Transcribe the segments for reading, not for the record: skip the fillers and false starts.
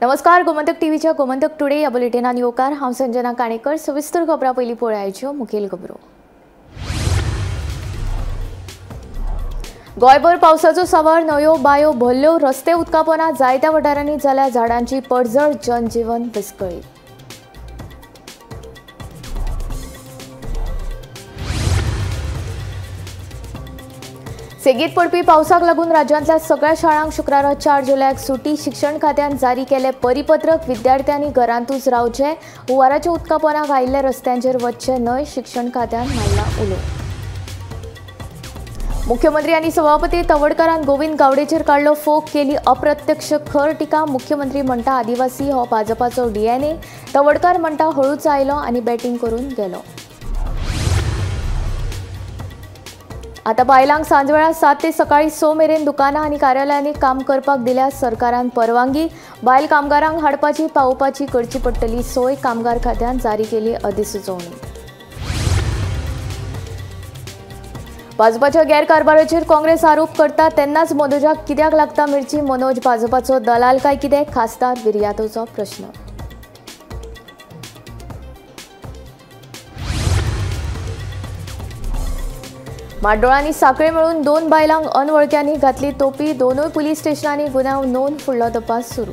नमस्कार, गोमंतक टीव्हीच्या गोमंतक टुडे या बुलेटिनात येवकार. हांव संजना काणेकर. सविस्तर खबरां पयलीं पळयाच्यो मुखेल खबरो. गोंयभर पावसाचो सवार, न्हंयो बायो भरल्यो, रस्ते उदकापोना, जायत्या वाठारांनी जाल्या झाडांची पडझड, जनजीवन विस्कळीत. सेगीत पडपी पावसाक लागून राज्यांतल्या सगळ्या शाळांक शुक्रारा 4 जुलयाक सुटी. शिक्षण खात्यान जारी केले परिपत्रक. विद्यार्थ्यांनी घरांतूच रावचे, हुंवाराच्या उदकापोनाक आयिल्ल्या रस्त्यांचेर वचचे न्हय, शिक्षण खात्यान मारला उलो. मुख्यमंत्री आनी सभापती तवडकारान गोविंद गावडेचेर काडलो फोग, केली अप्रत्यक्ष खर टिका. मुख्यमंत्री म्हणटा आदिवासी हो भाजपाचो डीएनए, तवडकार म्हणटा हळूच आयलो आनी बॅटिंग करून गेलो. आतां बायलांक सांजवेळा 7 ते सकाळी 6 मेरेन दुकानां आनी कार्यालयांनी काम करपाक दिल्या सरकारान परवानगी. बायल कामगारांक हाडपाची पावोवपाची करची पडटली सोय, कामगार खात्यान जारी केली अधिसुचोवणी. भाजपाच्या गैरकारभाराचेर काँग्रेस आरोप करता तेन्नाच मनोजाक कित्याक लागता मिरची, मनोज भाजपाचो दलाल काय कितें, खासदार विर्यातोचो प्रश्न. म्हाड्डोळांनी साखळे मेळून 2 बायलांक अनवळख्यांनी घातली तोपी. दोनूय पुलीस स्टेशनांनी गुन्यांव नोंद, फुडलो तपास सुरू.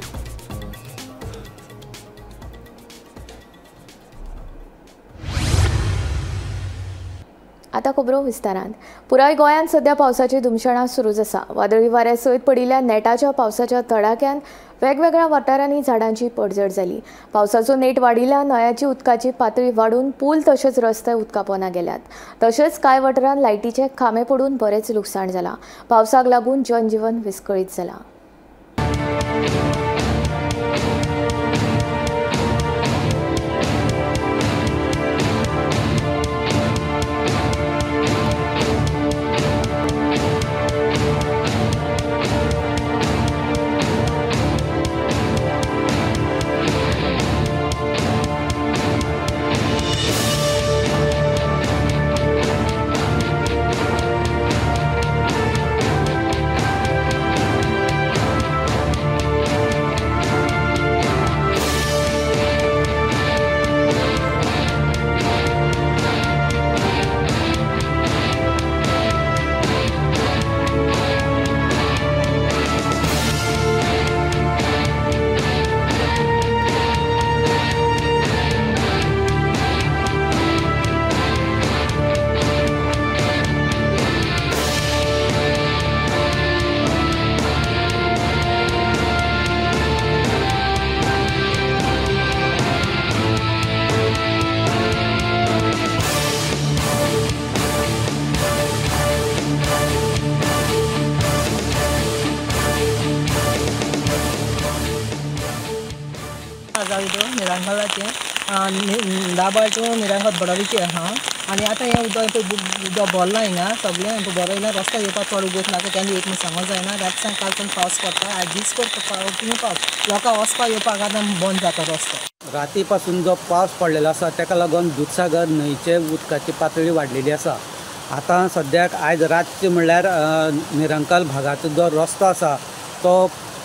आतां खबरो विस्तारान. पुराय गोंयांत सध्या पावसाची धुमशणां सुरूच आसा. वादळी वाऱ्या सयत पडिल्ल्या नेटाच्या पावसाच्या तडाख्यान वेगवेगळ्या वाठारांनी झाडांची पडझड जाली. पावसाचो नेट वाडिल्ल्यान न्हंयाची उदकाची पातळी वाडून पूल तशेंच रस्ते उदकापोना गेल्यात. तशेंच कांय वाठारांत लायटीचे खांबे पडून बरेंच लुकसाण जालां. पावसाक लागून जनजीवन विस्कळीत जालां. निरंकालाचें दाबाळ टू निरंकाल बडोलीचें आहा आनी आतां हें उदक उदक भरलां हिंगा सगळें बरयलां. रस्तो येवपाक चड उगोवंक नाका केन्ना एक सांगूंक जायना. रातच्यान कालच्यान पावस पडटा, आयज दीसभर कंटिन्यू पावस, लोकांक वचपाक येवपाक आतां बंद जाता रस्तो. राती पासून जो पावस पडलेलो आसा ताका लागून दुदसागर न्हंयचे उदकाची पातळी वाडलेली आसा. आतां सद्याक आयज रातचें म्हणल्यार निरंकाल भागाचो जो रस्तो आसा तो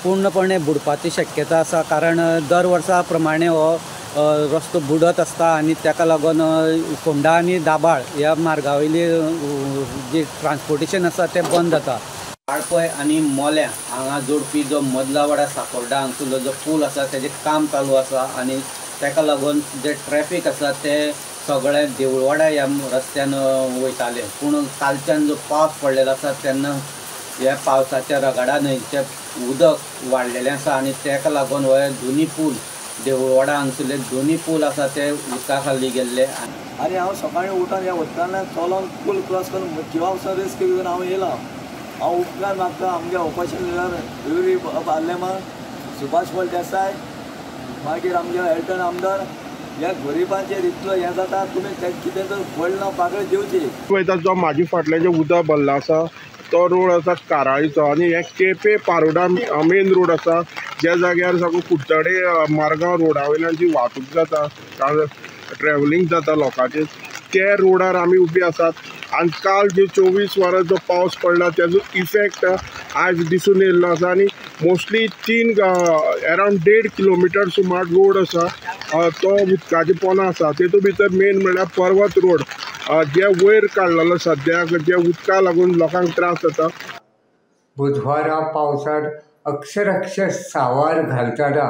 पूर्णपणे बुडपाची शक्यता आसा, कारण दर वर्सा प्रमाणे हो रस्तो बुडत आसता आनी ताका लागून फोंडा आनी दाबाळ ह्या मार्गा वयली जी ट्रान्सपोर्टेशन आसा तें बंद जाता. वाळपय आनी मोल्या हांगा जोडपी जो मदलावाडा साकोर्डा हांगसरलो जो पूल आसा तेजें काम चालू आसा आनी ताका लागून जे ट्रॅफीक आसा तें सगळें देवळवाडा ह्या रस्त्यान वयतालें. पूण कालच्यान जो पावस पडलेलो आसा तेन्ना ह्या पावसाच्या रगाडा न्हंयचें उदक वाडलेलें आसा आनी ताका लागून हे दोनी पूल देवळवाडा हांगसरले दोनी पूल आसा ते उदका खाली गेल्ले. आनी हांव सकाळीं उठून ह्या उदकांतल्यान चलोन पूल क्रॉस करून जिवा वचून रिस्क घेवन हांव येयला. हांव उपकार मागता आमगे ऑपोजिशन लिडर युरी आर्लेमा, सुभाष फळदेसाय, मागीर आमगे एल्टन आमदार, ह्या गरिबांचेर इतलो हें जाता, तुमी कितें तर व्हडलो पाकळी दिवची. पळयता जो म्हाजे फाटल्यान जें उदक भरलां आसा तो रोड आसा काराळीचो आनी हे केपें पारोडा मेन रोड आसा, ज्या जाग्यार सगळो कुडचडे मार्गांव रोडा वयल्यान जी वाहतूक जाता, ट्रॅव्हलिंग जाता लोकांचें, त्या रोडार आमी उबी आसात. आनी काल जे 24 वरां जो पावस पडला त्याचो इफेक्ट आज दिसून येयल्लो आसा आनी मोस्टली अरावंड 1.5 किलोमिटर सुमार रोड आसा तो उदकाचे पोंदा आसा. तेतूंत भितर मेन म्हणल्यार पर्वत रोड जे वयर काडलेलो सद्याक जे उदका लागून लोकांक त्रास जाता. बुधवारा पावसान अक्षरक्ष सावार घालतना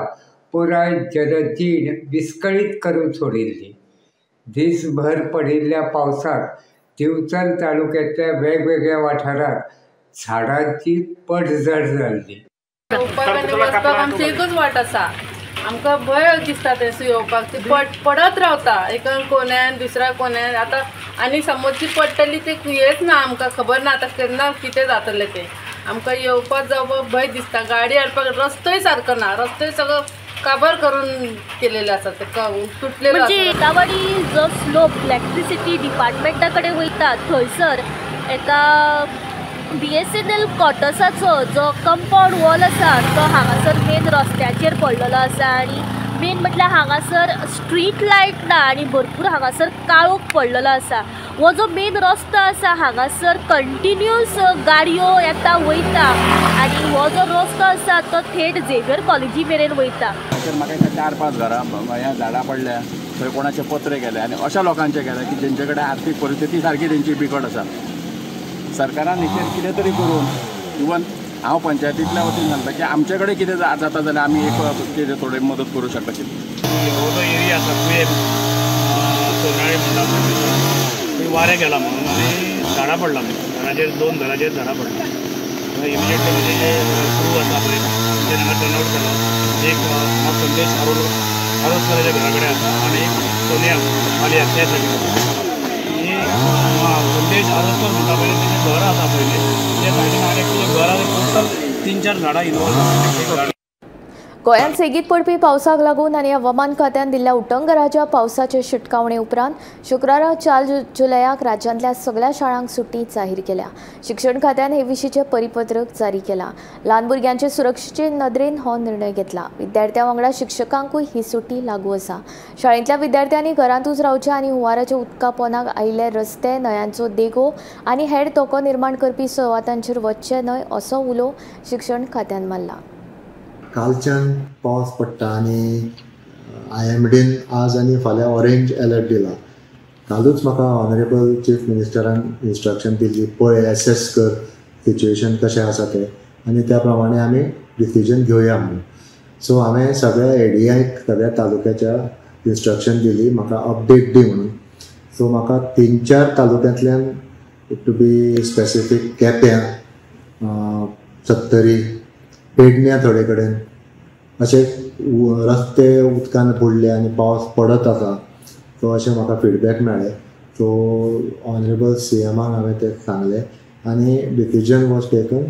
पुराय जनजीण विस्कळीत करून सोडिल्ली. दीसभर पडिल्ल्या पावसात दिवचल तालुक्यातल्या वेगवेगळ्या वाठारात झाडांची पडझड जाल्ली. वचपाक आमची एकूच वाट आसा, आमकां भंय दिसता थंयसर येवपाक. ती पडत रावता एका कोन्यान दुसऱ्या कोन्यान. आतां आनी समज ती पडटली ती हेच ना, आमकां खबर ना आतां केन्ना कितें जातलें तें. आमकां येवपाक जावपाक भंय दिसता. गाडी हाडपाक रस्तोय सारको ना, रस्तोय सगळो काबार करून केलेले आसा, ते तुटलेले. म्हणजे एकावाडी जो स्लोप इलेक्ट्रिसिटी डिपार्टमेंटा कडेन वयता थंयसर एका BSNL क्वॉर्टर्साचो जो कंपावंड वॉल आसा तो हांगासर मेन रस्त्याचेर पडलेलो आसा. आनी मेन म्हटल्यार हांगासर स्ट्रीट लायट ना आनी भरपूर हांगासर काळोख पडलेलो आसा. हो जो मेन रस्तो आसा हांगासर कंटिन्यूस गाडयो येता वयता आनी हो जो रस्तो आसा तो थेट झेवियर कॉलेजी मेरेन वयता. म्हाका 4-5 घरां ह्या झाडां पडल्या, थंय कोणाचे पत्रे गेले आनी अशा लोकांचे गेले की जेंचे कडेन आर्थीक परिस्थिती सारकी तेंची बिकट आसा. सरकारान हेचेर कितें तरी करून इवन हांव पंचायतींतल्या वतीन सांगता की आमचे कडेन कितें जाता जाल्यार आमी एक कितें थोडी मदत करूं शकता. हो जो एरिया आसा कुयें सोनाळी म्हणटा थंय वारें गेलां म्हणून आनी झाडां पडलां, घराचेर 2 घराचेर झाडां पडलां. इमिजिएटली म्हणजे जे क्रू आसा पळय तेंच्यानी हांगा टर्नआउट केलो. एक संदेश आरोसकराच्या घरा कडेन आसा आनी एक सोनिया मालिया त्या सायडीन. संदेश आरोसकर म्हणटा पळय तेजें घर आसा पयलीं त्या सायडीन आनी एक घर आसा, टोटल 3-4 झाडां इनवॉल्व आसा. गोंयांत सेगीत पडपी पावसाक लागून आनी हवामान खात्यान दिल्ल्या उटंगराच्या पावसाचे शिटकावणे उपरांत शुक्रारा 4 जुलयाक राज्यांतल्या सगळ्या शाळांक सुटी जाहीर केल्या. शिक्षण खात्यान हे विशींचें परिपत्रक जारी केलां. ल्हान भुरग्यांचे सुरक्षेचे नदरेन हो निर्णय घेतला. विद्यार्थ्यां वांगडा शिक्षकांकूय ही सुटी लागू आसा. शाळेंतल्या विद्यार्थ्यांनी घरांतूच रावचें आनी हुंवाराच्या उदका पोंदाक आयिल्ले रस्ते, न्हंयांचो देगो आनी हेर धोको निर्माण करपी सुवातांचेर वचचें न्हय असो उलो शिक्षण खात्यान मारला. कालच्यान पावस पडटा आनी IMDन आज आनी फाल्यां ऑरेंज अलर्ट दिला. कालूच म्हाका ऑनरेबल चीफ मिनिस्टरान इन्स्ट्रक्शन दिली, पळय एसेस कर सिच्युएशन कशें आसा तें आनी त्या प्रमाणे आमी डिसिजन घेवया म्हणून. सो हांवें सगळ्या ADIक सगळ्या तालुक्याच्या इन्स्ट्रक्शन दिली म्हाका अपडेट दी म्हणून. सो म्हाका 3-4 तालुक्यांतल्यान टू बी स्पेसिफीक केप्यां, सत्तरी, पेडण्या थोडे कडेन अशे रस्ते उदकान बुडले आनी पावस पडत आसा, सो अशें म्हाका फिडबॅक मेळ्ळें. सो ऑनरेबल CMआक हांवें तें सांगलें आनी डिसिजन वॉज टेकन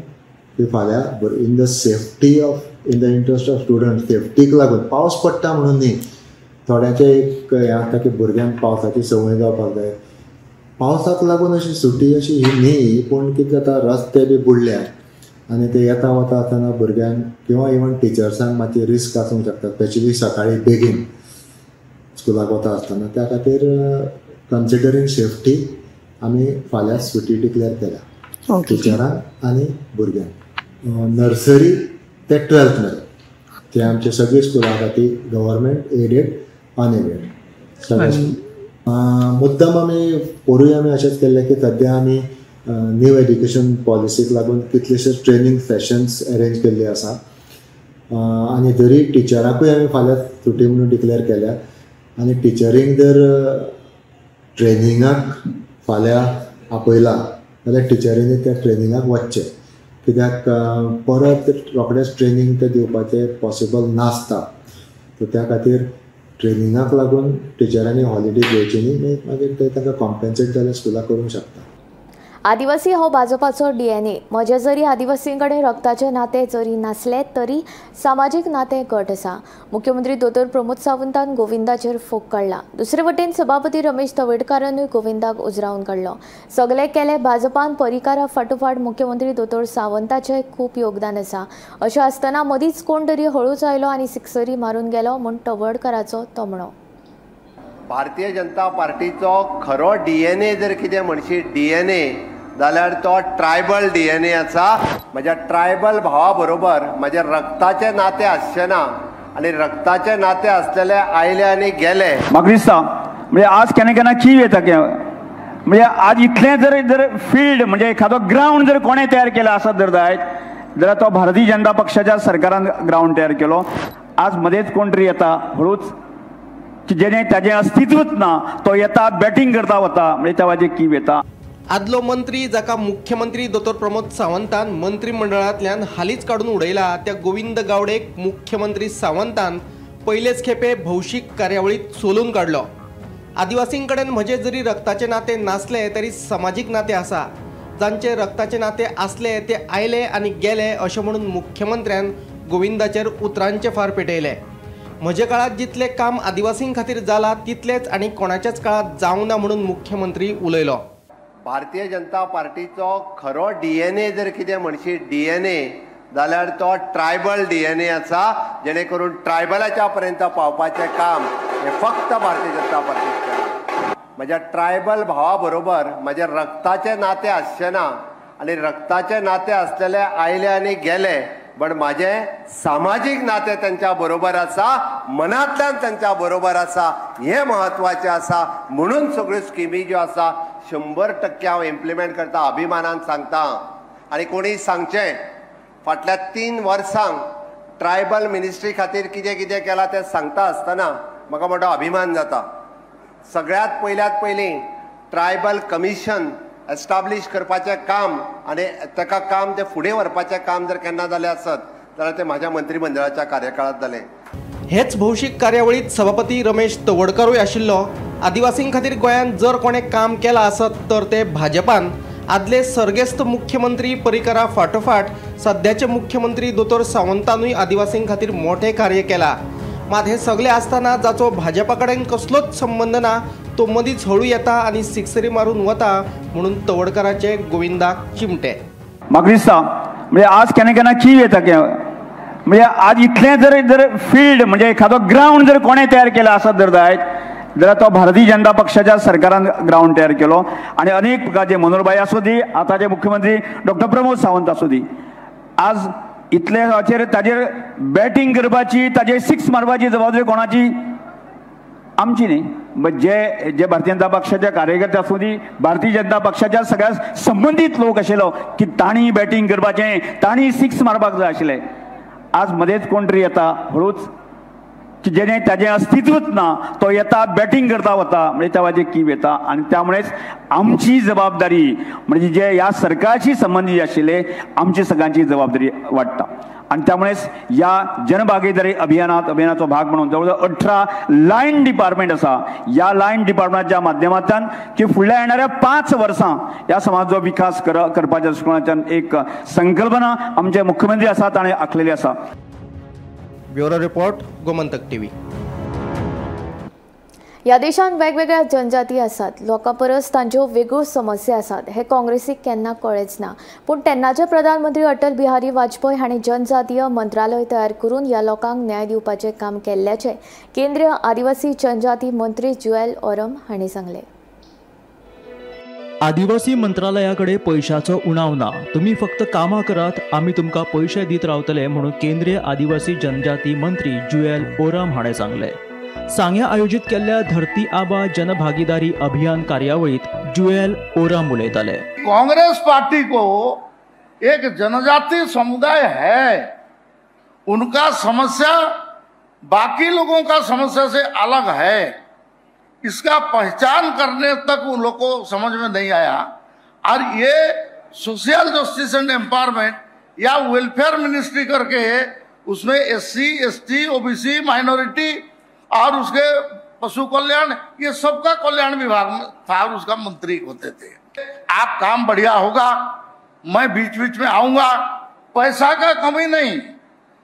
की फाल्यां in the safety of in the interest of student septic लागून पावस पडटा म्हणून न्ही, थोड्यांचें एक हें आसता की भुरग्यांक पावसाची संवय जावपाक जाय. पावसाक लागून अशी सुटी अशी ही न्ही, पूण कितें जाता रस्ते बी बुडल्या आनी ते येता वता आसतना भुरग्यांक किंवा इवन टिचर्सांक मातशी रिस्क आसूंक शकता, स्पेशली सकाळी बेगीन स्कुलाक वता आसतना. त्या खातीर कन्सिडरींग सेफ्टी आमी फाल्यां सुटी डिक्लेअर केल्या टिचरांक आनी भुरग्यांक. नर्सरी ते 12th मेरेन ते आमचे सगळीं स्कुलां आसा ती गव्हर्मेंट एडेड अनएडेड सगळे. मुद्दम आमी पोरूय आमी अशेंच केल्लें की सद्या आमी न्यू एड्युकेशन पॉलिसीक लागून कितलेशेच ट्रेनींग सेशन्स अरेंज केल्ले आसा आनी जरी टिचरांकूय आमी फाल्यां सुटी म्हणून डिक्लेअर केल्या आनी टिचरींक जर ट्रेनिंगाक फाल्यां आपयला जाल्यार टिचरींनी त्या ट्रेनिंगाक वचचें, कित्याक परत रोखडेंच ट्रेनींग तें दिवपाचें पॉसिबल नासता. सो त्या खातीर ट्रेनिंगाक लागून टिचरांनी हॉलिडे घेवची न्ही, मागीर ते तांकां कॉम्पेन्सेट जाल्यार स्कुलां करूंक शकता. आदिवासी हो भाजपाचो DNA. म्हजें जरी आदिवासीं कडेन रक्ताचें नातें जरी नासलें तरी सामाजीक नातें घट आसा. मुख्यमंत्री दोतोर प्रमोद सावंतान गोविंदाचेर फोग काडला. दुसरे वटेन सभापती रमेश तवडकारानूय गोविंदाक उजरावन काडलो. सगळे केले भाजपान परिकारा फाटोफाट मुख्यमंत्री दोतोर सावंताचें खूब योगदान आसा. अशें आसतना मदींच कोण तरी हळूच आयलो आनी सिक्सरी मारून गेलो म्हूण तवडकाराचो तोमणो. भारतीय जनता पार्टीचो खरो DNA जर कितें म्हणशी DNA जाल्यार तो ट्रायबल DNA आसा. म्हज्या ट्रायबल भावा बरोबर म्हज्या रक्ताचें नातें आसचें ना आनी रक्ताचें नातें आसलेले आयले आनी गेले. म्हाका दिसता म्हणजे आज केन्ना केन्ना कीव येता, म्हणजे आज इतलें जर जर फिल्ड म्हणजे एखादो ग्रावंड जर कोणें तयार केला आसत जर जायत जाल्यार तो भारतीय जनता पक्षाच्या सरकारान ग्रावंड तयार केलो. आज मदेंच कोण तरी येता हळूच की जेणे ताजें अस्तित्वच ना, तो येता बॅटींग करता वता, म्हणजे त्या वाजेर कीव येता. आदलो मंत्री जाका मुख्यमंत्री दोतोर प्रमोद सावंतान मंत्रिमंडळांतल्यान हालींच काडून उडयला त्या गोविंद गावडेक मुख्यमंत्री सावंतान पयलेच खेपे भौशीक कार्यावळीत सोलून काडलो. आदिवासीं कडेन म्हजें जरी रक्ताचें नातें नासलें तरी समाजीक नातें आसा. जांचे रक्ताचें नातें आसलें ते आयले आनी गेले अशें म्हणून मुख्यमंत्र्यान गोविंदाचेर उतरांचे फार पेटयले. म्हज्या काळांत जितलें काम आदिवासीं खातीर जालां तितलेंच आनी कोणाच्याच काळांत जावंक ना म्हणून मुख्यमंत्री उलयलो. भारतीय जनता पार्टीचो खरो DNA जर कितें म्हणशी DNA जाल्यार तो ट्रायबल DNA आसा, जेणे करून ट्रायबलाच्या पर्यंत पावपाचें काम हें फक्त भारतीय जनता पार्टीन केलां. म्हज्या ट्रायबल भावा बरोबर म्हज्या रक्ताचें नातें आसचें ना आनी रक्ताचें नातें आसलेले आयले आनी गेले, बट म्हाजें सामाजीक नातें तेंच्या बरोबर आसा, मनांतल्यान तेंच्या बरोबर आसा, हें म्हत्वाचें आसा. म्हणून सगळ्यो स्किमी ज्यो आसा 100% हांव इम्प्लिमेंट करता, अभिमानान सांगता. आनी कोणी सांगचें फाटल्या 3 वर्सांक ट्रायबल मिनिस्ट्री खातीर कितें कितें केलां तें सांगता आसतना म्हाका मोठो अभिमान जाता. सगळ्यांत पयल्यात पयलीं ट्रायबल कमिशन एस्टाब्लीश करपाचें काम आनी ताका काम तें फुडें व्हरपाचें काम जर केन्ना जालें आसत जाल्यार तें म्हाज्या मंत्रिमंडळाच्या कार्यकाळांत जालें. हेच भौशीक कार्यावळीत सभापती रमेश तवडकारूय आशिल्लो. आदिवासीं खातीर गोंयांत जर कोणें काम केलां आसत तर ते भाजपान. आदले सर्गेस्त मुख्यमंत्री पर्रीकरा फाटोफाट सद्याचे मुख्यमंत्री दोतोर सावंतानूय आदिवासीं खातीर मोठें कार्य केलां. मात हे सगळे आसतना जाचो भाजपा कडेन कसलोच संबंद ना तो मदींच हळू येता आनी सिक्सरी मारून वता म्हणून तवडकाराचे गोविंदाक चिमटे. म्हाका दिसता म्हणजे आज केन्ना केन्ना कीव येता, म्हणजे आज इतलें जर जर फिल्ड म्हणजे एखादो ग्रावंड जर कोणें तयार केला आसत जर जायत जाल्यार तो भारतीय जनता पक्षाच्या सरकारान ग्रावंड तयार केलो. आनी अनेक प्रकारचे मनोहरभाई आसूं दी, आतांचे मुख्यमंत्री डॉक्टर प्रमोद सावंत आसूं दी, आज इतले हाचेर ताजेर बॅटींग करपाची, ताजेर सिक्स मारपाची जबाबदारी कोणाची? आमची न्ही. बट जे जे भारतीय जनता पक्षाचे कार्यकर्ते आसूं दी, भारतीय जनता पक्षाच्या सगळ्या संबंदीत लोक आशिल्लो की तांणी बॅटींग करपाचें, तांणी सिक्स मारपाक जाय आशिल्लें. आज मदेंच कोण तरी येता हळूच की जेणे ताजें अस्तित्वच ना, तो येता बॅटींग करता वता, म्हणजे त्या वाजेर कीव येता. आनी त्यामुळेच आमची जबाबदारी म्हणजे जे ह्या सरकारशी संबंदीत आशिल्ले आमची सगळ्यांची जबाबदारी वाडटा. आनी त्यामुळेच ह्या जनभागीदारी अभियानाचो भाग म्हणून जवळ जवळ 18 लायन डिपार्टमेंट आसा. ह्या लायन डिपार्टमेंटाच्या माध्यमांतल्यान की फुडल्या येणाऱ्या 5 वर्सां ह्या समाजाचो विकास करपाच्या दृश्टिकोनाच्यान एक संकल्पना आमचे मुख्यमंत्री आसा ताणें आखलेली आसा. Bureau report, Gomantak TV. ह्या देशांत वेगवेगळ्या जनजाती आसात, लोकां परस तांच्यो वेगळ्यो समस्या आसात हें काँग्रेसीक केन्ना कळ्ळेंच ना. पूण तेन्नाचे प्रधानमंत्री अटल बिहारी वाजपेयी हांणी जनजातीय मंत्रालय तयार करून ह्या लोकांक न्याय दिवपाचें काम केल्ल्याचें केंद्रीय आदिवासी जनजाती मंत्री जुएल ओरम हांणी सांगलें. आदिवासी मंत्रालयाकडे पैशाचो उणाव ना, तुम्ही फक्त कामां करात, आमी तुमकां पयशे दीत रावतले म्हणून केंद्रीय आदिवासी जनजाती मंत्री जुएल ओराम हाणें सांगलें. सांग्या आयोजीत केल्ल्या धरती आबा जनभागीदारी अभियान कार्यावळीत जुएल ओराम उलयताले. कांग्रेस पार्टी को एक जनजाति समुदाय है, उनका समस्या बाकी लोगों का समस्या से अलग है, इसका पहचान करने तक उन लोगों को समझ में नहीं आया। और ये सोशल जस्टिस एंड एम्पावरमेंट या वेलफेयर मिनिस्ट्री करके उसमें एससी, एसटी, ओबीसी, माइनॉरिटी और उसके पशु कल्याण, ये सबका कल्याण विभाग में था और उसका मंत्री होते थे। आप काम बढ़िया होगा, मैं बीच बीच में आऊँगा, पैसा का कमी नहीं।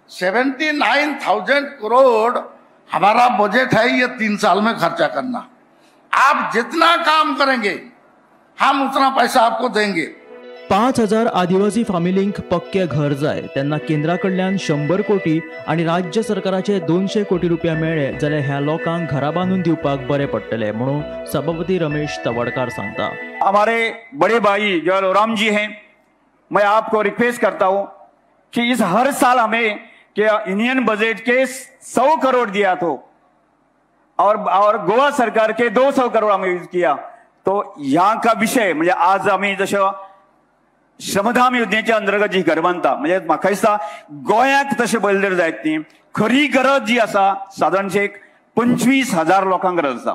79,000 करोड़ हमारा बजट है, ये 3 साल में खर्चा करना। आप जितना काम करेंगे हम उतना पैसा आपको देंगे। 5,000 आदिवासी फामिलींक पक्के घर जाय तेन्ना केंद्रा कडल्यान 100 कोटी आनी राज्य सरकाराचे 200 कोटी रुपया मेळ्ळे जाल्यार ह्या लोकांक घरा बांदून दिवपाक बरें पडटलें म्हणून सभापती रमेश तवडकार सांगता। हमारे बड़े भाई जुएल ओराम जी हैं, मैं आपको रिक्वेस्ट करता हूं कि इस हर साल हमें कि यूनियन बजट के 100 करोड़ दिया तो और गोवा सरकार के 200 करोड़ हमें यूज किया, तो यहाँ का विषय म्हणजे आज आमी जशें श्रमधाम योजनेच्या अंतर्गत जी घर बांदता म्हणजे म्हाका दिसता गोंयाक तशें पळयलें जायत न्ही, खरी गरज जी आसा सादारणशे एक 25,000 लोकांक गरज आसा।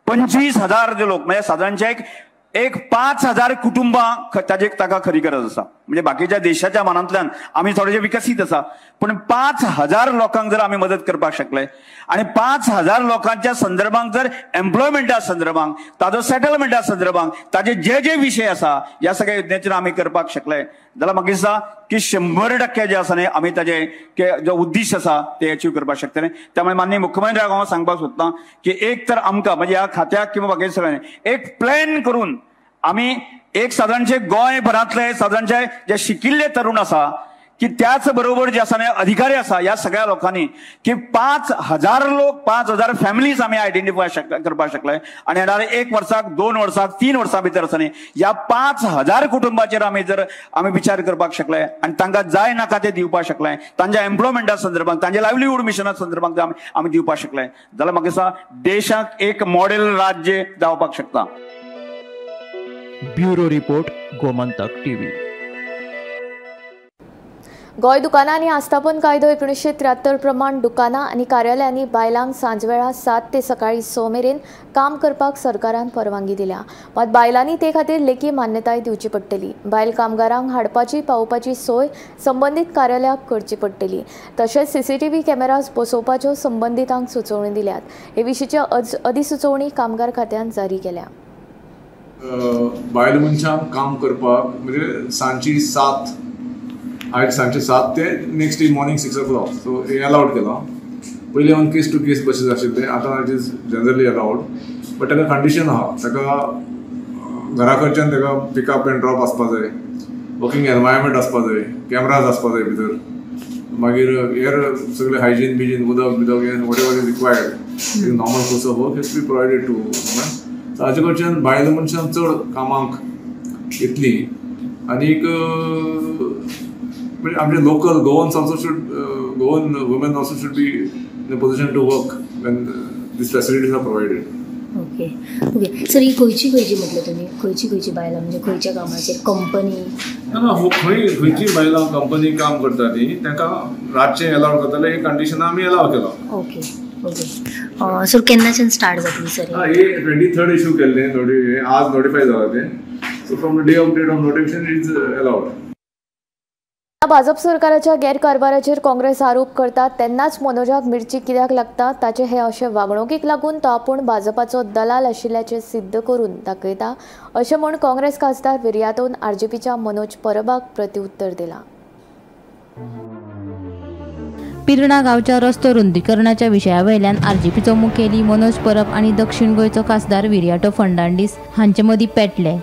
25,000 जे लोक म्हणजे सादारणशे एक 5,000 कुटुंबां ताजे ताका खरी गरज आसा। म्हणजे बाकीच्या देशाच्या मानांतल्यान आमी थोडेशे विकसीत आसा, पूण 5,000 लोकांक जर आमी मदत करपाक शकले आनी 5,000 लोकांच्या संदर्भांत जर एम्प्लॉयमेंटा संदर्भांत ताजो सेटलमेंटा संदर्भांत ताजे जे जे विशय आसा ह्या सगळ्या योजनेचेर आमी करपाक शकले जाल्यार म्हाका दिसता की 100% जे आसा न्ही आमी ताजे जो उद्देश आसा ते अचीव करपाक शकतले। त्यामुळे माननीय मुख्यमंत्र्याक हांव सांगपाक सोदतां की एक तर आमकां म्हणजे ह्या खात्याक किंवा बाकी सगळ्यांनी एक प्लॅन करून आमी एक सादारणशे गोंयभरांतले सादारणशे जे शिकिल्ले तरुण आसा की त्याच बरोबर जे आसा न्ही अधिकारी आसा ह्या सगळ्या लोकांनी की 5,000 लोक 5,000 फॅमिलीज आमी आयडेंटिफाय करपाक शकले आनी येणारे 1 वर्साक 2 वर्साक 3 वर्सां भितर आसा न्ही ह्या 5,000 कुटुंबाचेर आमी जर आमी विचार करपाक शकले आनी तांकां जाय नाका ते दिवपाक शकले, तांच्या एम्प्लॉयमेंटा संदर्भात तांच्या लायवलीहूड मिशना संदर्भात आमी दिवपाक शकले जाल्यार म्हाका दिसता देशाक एक मॉडेल राज्य जावपाक शकता। Bureau report, Gomantak TV. Goa दुकानां आनी आस्थापन कायदो 1973 प्रमाण दुकानां आनी कार्यालयांनी बायलांक सांजवेळा 7 ते सकाळी 6 मेरेन काम करपाक सरकारान परवानगी दिल्या, मात बायलांनी ते खातीर लेखी मान्यताय दिवची पडटली। बायल कामगारांक हाडपाची पावोवपाची सोय संबंदीत कार्यालयाक करची पडटली, तशेंच सीसीटीव्ही कॅमेराज बसोवपाच्यो संबंदितांक सुचोवणी दिल्यात। हे विशींची अधिसुचोवणी कामगार खात्यान जारी केल्या। बायल मनशांक काम करपाक म्हणजे सांजची 7 आयज सांजचे 7 ते next day morning 6 o'clock so हें अलावड केलां। पयलीं on case to case basis आशिल्लें, आतां it is generally allowed, but ताका कंडिशन आहा, ताका घरा कडच्यान ताका पिकअप एंड ड्रॉप आसपा जाय, वर्किंग एनवायरमेंट आसपा जाय, कॅमराज आसपा जाय भितर, मागीर हेर सगळे हायजीन बिजीन उदक बिदक हें whatever is required normal course of work has to be provided to woman. ताजे कडच्यान बायल मनशां चड कामाक येतली आनीक म्हणजे आमचे local Goans also should Goan women also should be in a position to work when these facilities are provided. Okay okay sir, ही खंयची खंयची म्हटलें तुमी, खंयची खंयची बायलां म्हणजे खंयच्या कामाचेर कंपनी? ना ना, खंय खंयची बायलां कंपनी काम करता ती तांकां रातचें एलावड करताले, हे कंडिशनां आमी एलाव केलां। ओके ओके सर, केन्नाच्यान स्टार्ट जातली सर? हे 23rd issue केल्लें, आज नोटिफाय जाला तें, so from the day of date of notification is allowed. Bhajap सरकाराच्या गैरकारभाराचेर काँग्रेस आरोप करता तेन्नाच मनोजाक मिर्ची कित्याक लागता ताचे हे अशे वागणुकीक लागून तो आपूण भाजपाचो दलाल आशिल्ल्याचें सिद्ध करून दाखयता अशें म्हूण काँग्रेस खासदार विर्यातोन आरजीपीच्या मनोज परबाक प्रत्युत्तर दिलां। पिर्णा गांवच्या रस्तो रुंदीकरणाच्या विशया वयल्यान आरजीपीचो मुखेली मनोज परब आनी दक्षिण गोंयचो खासदार विर्याटो फर्नांडीस हांचे मदीं पेटले।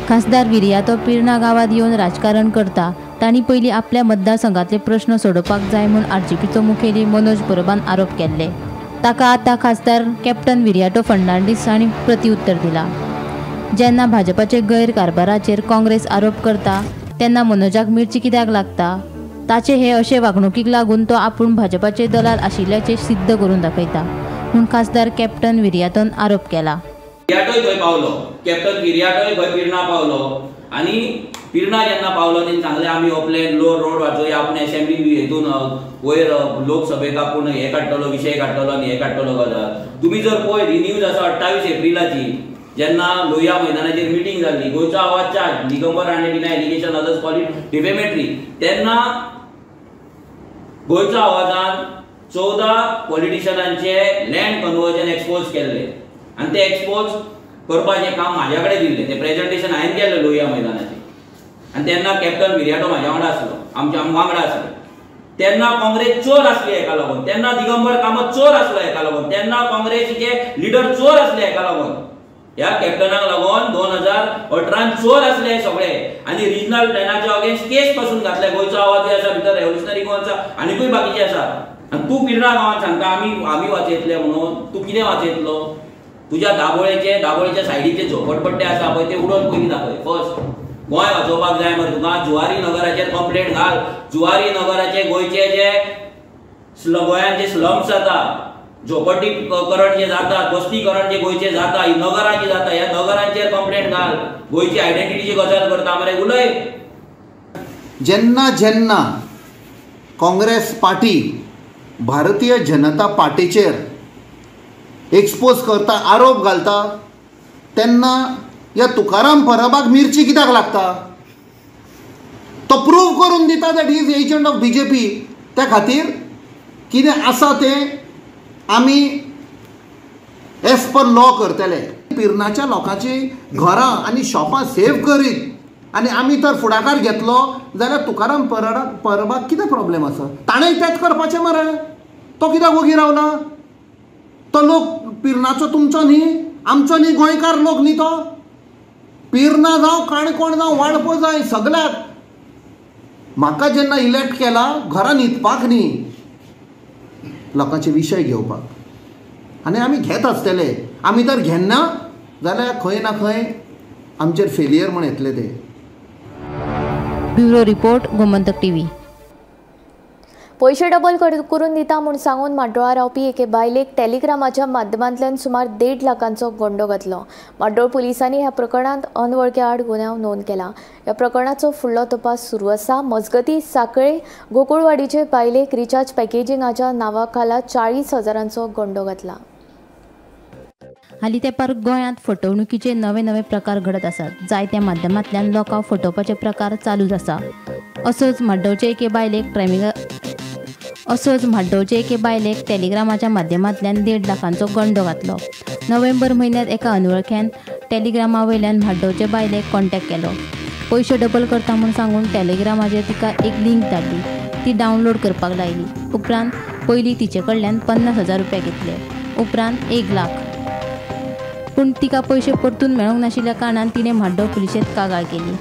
खासदार विर्यातो पिर्णा गांवांत येवन राजकारण करता, तांणी पयलीं आपल्या मतदारसंघातले प्रश्न सोडोवपाक जाय म्हूण आरजीपीचो मुखेली मनोज परबान आरोप केल्ले। ताका आतां खासदार कॅप्टन विर्याटो फर्नांडीस हांणी प्रतिउत्तर दिलां। जेन्ना भाजपाचे गैरकारभाराचेर काँग्रेस आरोप करता तेन्ना मनोजाक मिर्ची कित्याक लागता? ताचे हे अशे वागणुकीक लागून तो आपूण भाजपाचे दलाल आशिल्ल्याचें सिद्ध करून दाखयता म्हूण खासदार कॅप्टन विर्यातोन आरोप केला। विर्याटोय थंय पावलो, कॅप्टन विर्याटोय खंय पिर्णा पावलो आनी पिर्णा जेन्ना पावलो तेणी सांगलें आमी हो प्लॅन लो रोड वाचोया, आपूण एसेंब्ली हेतून वयर लोकसभेक आपूण हें काडटलो, विशय काडटलो आनी हें काडटलो गजाल। तुमी जर पळयत ही न्यूज आसा 28 एप्रिलाची, जेन्ना लोहिया मैदानाचेर मिटींग जाल्ली, गोंयचो आवाज charge Digambar Rane deny allegation others call it defamatory, तेन्ना गोंयचो आवाजान 14 पॉलिटिशनांचे लँड कन्वर्जन एक्सपोज केल्ले आनी ते एक्सपोज करपाचें काम म्हाज्या कडेन दिल्लें, तें प्रेजेंटेशन हांवें केल्लें लोहिया मैदानाचेर आनी तेन्ना कॅप्टन विर्याटो म्हाज्या वांगडा आसलो, आमच्या वांगडा आसलो। तेन्ना काँग्रेस चोर आसली हेका लागून, तेन्ना दिगंबर कामत चोर आसलो हेका लागून, तेन्ना काँग्रेसीचे लिडर चोर आसले हेका लागून, ह्या कॅप्टनाक लागून 2018 चोर आसले सगळे आनी आनी ती रिजनल प्लॅनाच्या अगेन्स्ट केस पासून घातल्या. गोंयचो आवाजूय आसा भितर, रेव्होल्युशनरी गोवा आसा, आनीकूय बाकीचे आसा. आनी तूं पिर्णा गांवांत सांगता आमी वाचयतले म्हणून, तूं कितें वाचयतलो? तुज्या दाबोळेच्या सायडीचे झोपडपट्टे आसा पळय ते उडोवन पयलीं दाखय फर्स्ट. गोंय वाचोवपाक जाय मरे तुका. जुवारी नगराचेर कंप्लेंट घाल. जुवारी नगराचे गोंयचे जे गोंयांत जे स्लम्स जाता, झोपडीकरण जे जाता, बस्तीकरण जे गोंयचे जाता, ही नगरां जी जाता, ह्या नगरांचेर कंप्लेंट घाल. गोंयची आयडेंटिटीची गजाल करता मरे, उलय. जेन्ना जेन्ना काँग्रेस पार्टी भारतीय जनता पार्टीचेर एक्सपोज करता, आरोप घालता, तेन्ना ह्या तुकाराम परबाक मिरची कित्याक लागता? तो प्रूव करून दिता that he is agent of BJP. त्या खातीर कितें आसा तें आमी एज पर लॉ करतले. पिर्णाच्या लोकांची घरां आनी शॉपां सेव करीत आनी आमी तर फुडाकार घेतलो जाल्यार तुकाराम परबाक कितें प्रॉब्लेम आसा? ताणें तेंच करपाचें मरे. तो कित्याक वोगी रावला? तो लोक पिर्णाचो तुमचो न्ही, आमचो न्ही, गोंयकार लोक न्ही तो. पिर्णा जावं, काणकोण जावं, वाळपय जाय, सगळ्याक. म्हाका जेन्ना इलेक्ट केला घरां न्हिदपाक न्ही, लोकांचे विशय घेवपाक. आनी आमी घेत आसतले. आमी तर घेना जाल्यार खंय ना खंय आमचेर फेलियर म्हण येतले ते. Bureau report, Gomantak TV. पयशे डबल करून दिता म्हूण सांगून म्हाड्डोळा रावपी एके बायलेक टेलिग्रामाच्या माध्यमांतल्यान सुमार 1.5 लाखांचो गोंडो घातलो. म्हाड्डोळ पुलिसांनी ह्या प्रकरणांत अनवळख्या आड गुन्यांव नोंद केला. ह्या प्रकरणाचो फुडलो तपास सुरू आसा. मजगती साखळे गोकुळवाडीचे बायलेक रिचार्ज पॅकेजिंगाच्या नांवा खाला 40,000 गोंडो घातला. हालीं तेंपार गोंयांत फटवणुकीचे नवे नवे प्रकार घडत आसात. जायत्या माध्यमांतल्यान लोकांक फटोवपाचे प्रकार चालूच आसा. असोच म्हाड्डोळचे एके बायलेक टेलिग्रामाच्या माध्यमांतल्यान 1.5 लाखांचो गंडो घातलो. नोव्हेंबर म्हयन्यांत एका अनवळख्यान टेलिग्रामा वयल्यान म्हाड्डोळचे बायलेक कॉन्टॅक्ट केलो. पयशे डबल करता म्हूण सांगून टेलिग्रामाचेर तिका एक लिंक धाडली. ती डावनलोड करपाक लायली. उपरांत पयलीं तिचे कडल्यान 50,000 रुपया घेतले, उपरांत 1 लाख. पूण तिका पयशे परतून मेळूंक नाशिल्ल्या कारणान तिणें म्हाड्डोळ पुलिशेंत कागाळ केली.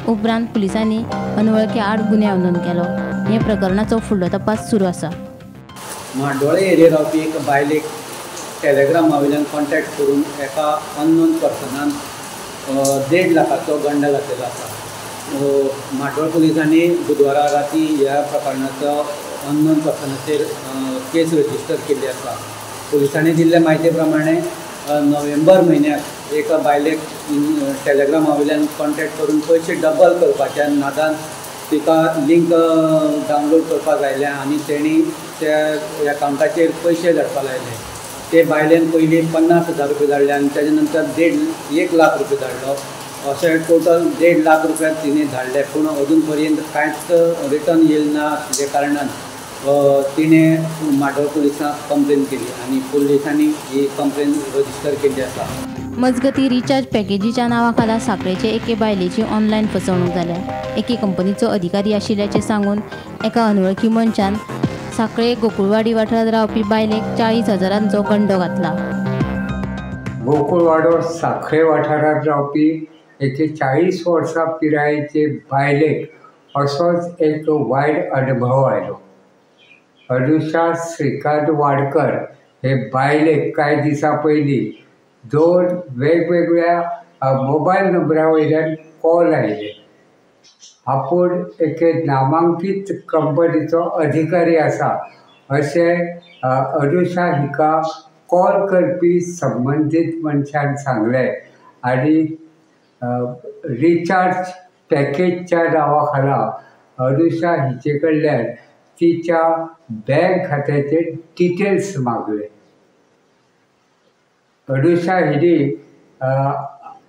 उपरांत पुलिसांनी अनवळख्या आड गुन्यांव नोंद केलो. हे प्रकरणाचो फुडलो तपास सुरू आसा. म्हाड्डोळे एरिया रावपी एक बायलेक टेलेग्रामा वयल्यान कॉन्टॅक्ट करून एका अननोन पर्सनान 1.5 लाखाचो गंड घातलेलो आसा. म्हाड्डोळ पुलिसांनी बुधवारा राती ह्या प्रकरणाचो अननोन पर्सनाचेर केस रजिस्टर केल्ली आसा. पुलिसांनी दिल्ले म्हायती प्रमाणे नोव्हेंबर म्हयन्याक एका बायलेक टेलेग्रामा वयल्यान कॉन्टॅक्ट करून पयशे डबल करपाच्या नादान तिका लिंक डावनलोड करपाक लायल्या आनी तेणी त्या एकावंटाचेर पयशे धाडपाक लायले. ते बायलेन पयलीं 50,000 रुपया धाडले आनी तेजे नंतर 1 लाख रुपया धाडलो. अशें टोटल 1.5 लाख रुपया तिणें धाडले. पूण अजून पर्यंत कांयच रिटर्न येयलें ना आशिल्ल्या कारणान तिणें म्हाड्डोळ पुलिसांक कंप्लेन केली आनी पुलिसांनी ही कंप्लेन रजिस्टर केल्ली आसा. मजगती रिचार्ज पॅकेजीच्या नांवा खाला साखळेचे एके बायलेची ऑनलायन फसवणूक जाल्या. एके कंपनीचो अधिकारी आशिल्ल्याचें सांगून एका अनवळखी मनशान साखळे गोकुळवाडी वाठारांत रावपी बायलेक 40,000 गंडो घातला. गोकुळवाडो साखळे वाठारांत रावपी एके 40 वर्सां पिरायेचे बायलेक असोच एक वायट अणभव आयलो. अनुषा श्रीकांत वाडकर हे बायलेक कांय दिसां पयलीं 2 वेगवेगळ्या मोबायल नंबरा वयल्यान कॉल आयले. आपूण एके नामांकीत कंपनीचो अधिकारी आसा अशें अनुषा हिका कॉल करपी संबंदीत मनशान सांगलें आनी रिचार्ज पॅकेजच्या नांवा खाला अनुषा हिचे कडल्यान तिच्या बँक खात्याचे डिटेल्स मागले. अनुषा हिणी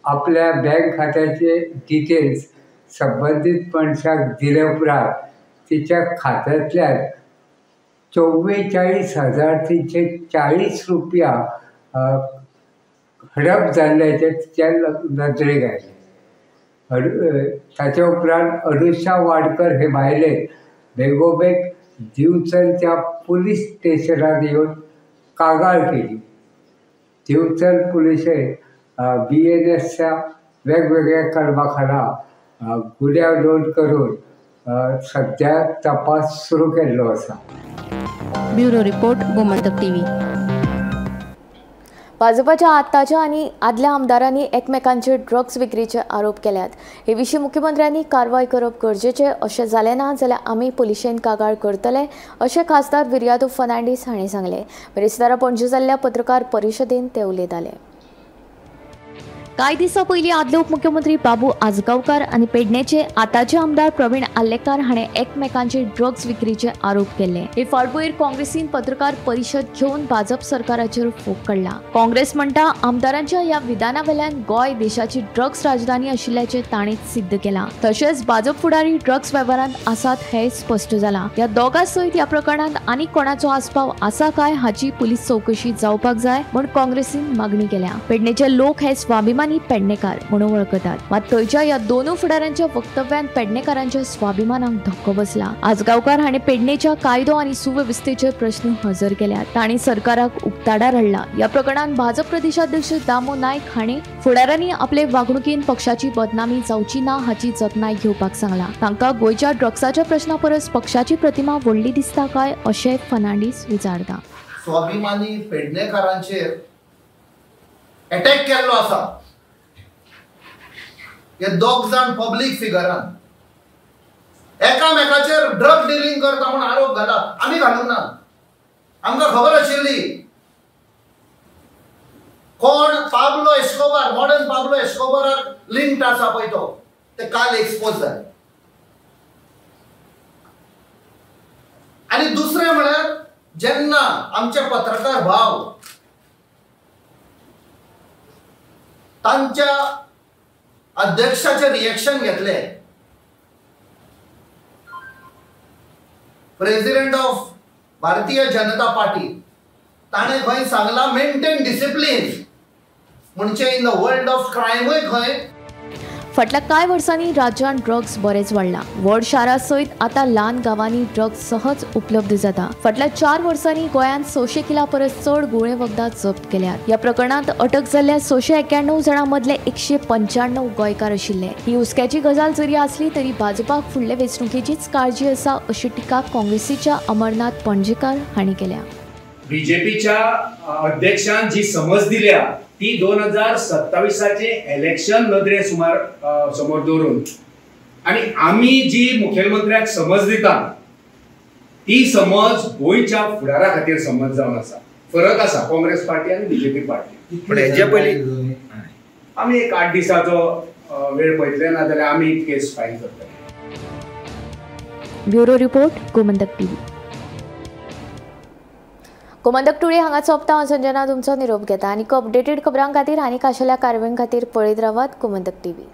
आपल्या बँक खात्याचे डिटेल्स संबंदीत मनशाक दिले उपरांत तिच्या खात्यांतल्यान 44,340 रुपया हडप जाल्ल्याचें तिच्या नदरेक आयलें. ताचे उपरांत अनुषा वाडकर हे बायलेक बेगोबेग दिवचलच्या पुलीस स्टेशनार येवन कागाळ केली. दिवचल पुलिशेन BNSच्या वेगवेगळ्या कलमा खाला गुन्यांव नोंद करून सद्या तपास सुरू केल्लो आसा. Bureau report, Gomantak TV. भाजपाच्या आताच्या आनी आदल्या आमदारांनी एकमेकांचेर ड्रग्स विक्रीचे आरोप केल्यात. हे विशीं मुख्यमंत्र्यांनी कारवाय करप गरजेचें, अशें जालें ना जाल्यार आमी पुलिशेन कागाळ करतले अशें खासदार विरियातो फर्नांडीस हांणी सांगलें. बिरेस्तारा पणजे जाल्ल्या पत्रकार परिशदेंत ते उलयताले. कांय दिसां पयलीं आदले उपमुख्यमंत्री बाबू आजगांवकार आनी पेडणेचे आतांचे आमदार प्रवीण आर्लेकार हाणें एकमेकांचेर ड्रग्स विक्रीचे आरोप केल्ले. हे फाटभुंयेर काँग्रेसीन पत्रकार परिशद घेवन भाजप सरकाराचेर फोग काडला. काँग्रेस म्हणटा आमदारांच्या ह्या विधाना वेल्यान गोंय देशाची ड्रग्स राजधानी आशिल्ल्याचें ताणें सिद्ध केलां. तशेंच भाजप फुडारी ड्रग्स वेव्हारांत आसात हें स्पश्ट जालां. ह्या दोगां सयत ह्या प्रकरणांत आनीक कोणाचो आस्पाव आसा काय हाची पुलीस चवकशी जावपाक जाय म्हूण काँग्रेसीन मागणी केल्या. पेडणेचे लोक हे स्वाभिमानी पेडणेकार म्हणून वळखतात, मात थंयच्या ह्या दोनूय फुडाऱ्यांच्या वक्तव्यान पेडणेकारांच्या स्वाभिमानाक धक्को बसला. आजगांवकार हाणें पेडणेच्या कायदो आनी सुवेवस्थेचे प्रश्न हजर केल्यात. तांणी सरकाराक उक्ताडार हाडला. ह्या प्रकरणांत भाजप प्रदेशाध्यक्ष दामू नायक हाणें फुडाऱ्यांनी आपले वागणुकेन पक्षाची बदनामी जावची ना हाची जतनाय घेवपाक सांगला. तांकां गोंयच्या ड्रग्साच्या प्रश्ना परस पक्षाची प्रतिमा व्हडली दिसता काय अशें फर्नांडीस विचारता. स्वाभिमानी पेडणेकारांचेर अटॅक केल्लो आसा. हे दोग जाण पब्लीक फिगरान एकामेकाचेर ड्रग डिलिंग करता म्हूण आरोप घाला. आमी घालूंक ना, आमकां खबर आशिल्ली कोण पाब्लो एस्कोबार, मॉडर्न पाब्लो एस्कोबाराक लिंक्ड आसा पळय तो, ते काल एक्सपोज जाले. आनी दुसरें म्हळ्यार जेन्ना आमचे पत्रकार भाव तांच्या अध्यक्षाचे रिएक्शन घेतले, president of Bharatiya Janata party ताणें खंय सांगला मेंटेन डिसिप्लीन, म्हणजे इन the world of क्रायमूय खंय. फाटल्या कांय वर्सांनी राज्यांत ड्रग्स बरेंच वाडलां. व्हड शारां सयत आतां ल्हान गांवांनी ड्रग्स सहज उपलब्ध जाता. फाटल्या 4 वर्सांनी गोंयांत 600 किला परस चड गुळे वखदां जप्त केल्यात. ह्या प्रकरणांत अटक जाल्ल्या 691 जाणां मदले 195 गोंयकार आशिल्ले. ही हुस्क्याची गजाल जरी आसली तरी भाजपाक फुडले वेंचणुकेचीच काळजी आसा अशी टिका काँग्रेसीच्या अमरनाथ पणजेकार हांणी केल्या. बीजेपीच्या अध्यक्षान जी समज दिल्या ती 2027 इलेक्शन नदरे सुमार समोर दवरून, आनी आमी जी मुखेलमंत्र्याक समज दिता ती समज गोंयच्या फुडारा खातीर समज जावन आसा. फरक आसा काँग्रेस पार्टी आनी बीजेपी पार्टी. पण हेजे पयलीं आमी एक 8 दिसाचो वेळ पळयतले, ना जाल्यार आमी केस फायल करतले. Bureau report, Gomantak TV. Gomantak today हांगा सोंपता. हांव संजना तुमचो निरोप घेता. आनी अपडेटेड खबरां खातीर आनी खाशेल्या कारवायां खातीर पळयत रावात गोमंतक टीव्ही.